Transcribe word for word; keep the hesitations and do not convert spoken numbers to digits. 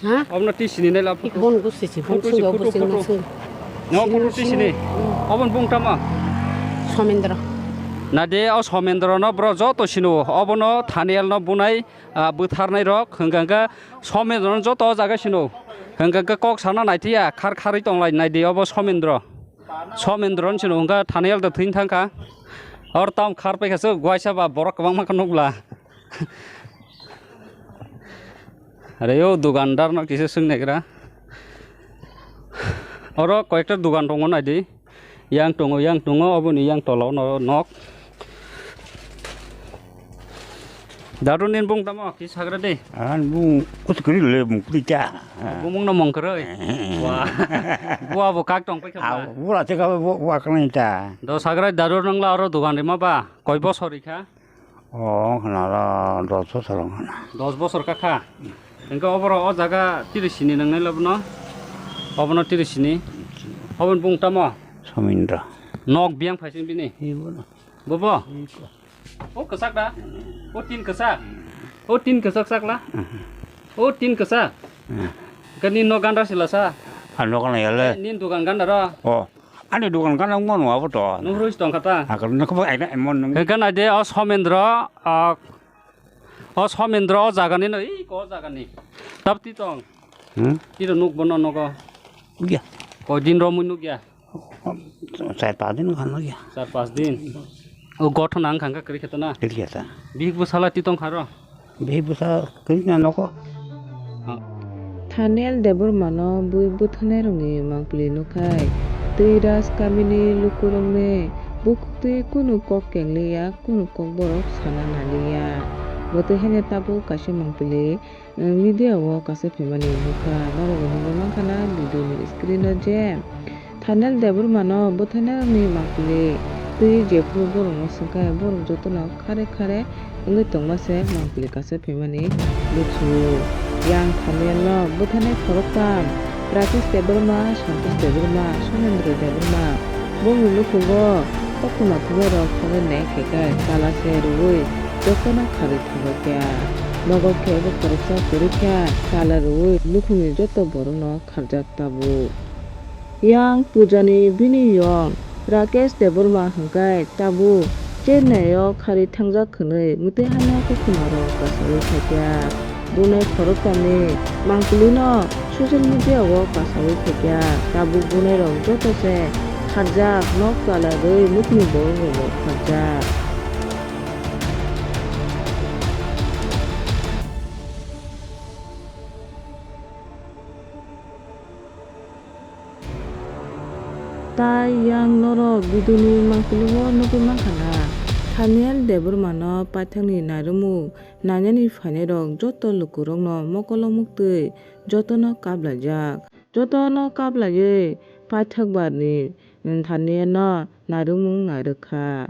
Ha? Obono twi sini nai la photo. Bon go sisi, bon photo si, sungo, photo, photo. No, photo twi sini. Hmm. Obon bung tama? Somendra. Na de, o Somendra no bro joto sino. Obono Thaniel no bunai, ah, bwtharnai rok. Hwnkha hwnkha Somendra no joto o jaga sino. Hwnkha hwnkha kok sana naithiya, khar kharwi tonglai nai de obo Somendra. Somendra no sino hwnkha Thaniel da thwin thangkha. Or tam khar paikha se guaisa ba borok kwbangma khe nukla. Are o dukandar no kisa swng naigra. Oro koyekta dukan tongo naidi. Yang tongo, yang tongo, oboni yang tola o no nok. Dadu nin bung tamo, kisa sagra de. An bung kuskuri le bung kurita. Bumung no mong kwrwi. Wa. Bua bo kak tong paikha. Ah, bura te ka bua kanai ta. Do sagra dadu nang la oro dukan rima ba, koi bosor rikha? O, khna ro dos bosor wng khna. Dos bosor ka kha? Hwnkhe oboro o jaga tiris sini nang nai labono? Obono tiris sini. Oboni bung tamo? Somindra. Nok biyang phaising bini? Ibono. Bobo? Iko. O kwchak da? O tin kwchak? O tin kwchak chak la? O tin kwchak? Kani nok ganda sila sa? A nok na yale. Nin dukan ganda ro? O. Ani dukan gana wngmano abo to. Nung roi tong kha ta? Hakhe nokbo aina emon nung. Hwnkhe nai de o Somendra, ah, o Somendra o jaga ni no, iko o jaga ni. Tab ti tong. Hmm? Tiro nuk bono nogo. Uya. Koi din romwi nuk ya? Char pas din khan nuk ya. Char pas din. O gothon ang khangka kri kheta na? Kri kheta. Bihik bo sala ti tong kha ro? Bihik bwsa kwrwngna nogo. Thaniel Debbarmano bui bwthanairokni mangpili nukhai, twi Raj kamini lukurokni bukhuktwi kunu kok kengliya, kunu kokborok sana naliya. Bo twi haino tabuk kaisa mangpili, eh, media o kasa phaimani nukha. Norokbo nugwi mankha na video ni screen o je. Thaniel Debbarmano bwthainairokni mangpili twi jephuru borokno swngkhe, borok jotono khare khare wngwi tongma se mangpili kasa phaimani bwthu. Yang Thanielno bwthainai khoroktham, Rakesh Debbarma, Santosh Debbarma, Sonendra Debbarma, bongni nukhungo kothoma thubairok thangwi nai khaikhe, tala se rwui jotono kharwi thangbaikha. Nogo khe bo khoroksa kwrwikha, tala rwui nukhungni joto borokno kharjak tabuk. Yang Pujani bini yong Rakesh Debbarma hwnkhe tabuk Chennai o kharwi thangjak hwnwi mwtwi hano kothoma rok kasawi phaikha. Bunai khoroktham ni mangpili no social media o kasawi phaikha. Tabuk bunai rok joto se kharjak, nok tala rwi nukhungni borok rok bo kharjak. Tai yang norok video ni mangpili o nugwi mankha na, Thaniel Debbarma no paithak ni narwkmung nainani phainai rok joto lukurok no mokol o muktwi joto no kaplaijak. Joto no kaplaiwi paithak bar ni Thaniel no narwkmung narwk kha.